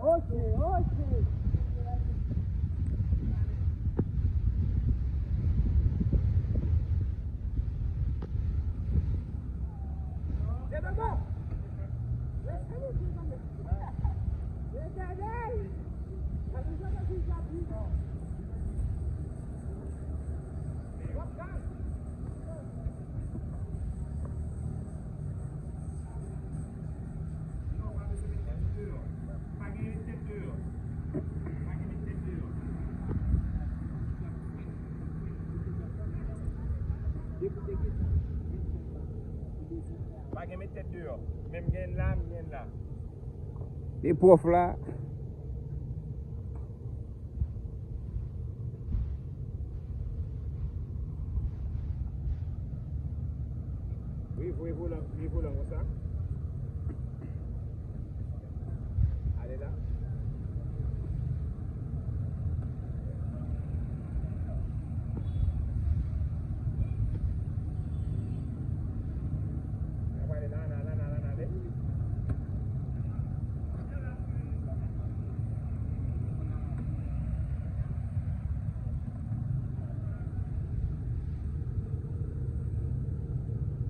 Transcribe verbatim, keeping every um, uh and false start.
Ok, ok. Pa gen met tèt deyò. Men m gen la, m gen la. E pwòf la. Wi, voye volan, voye volan konsa.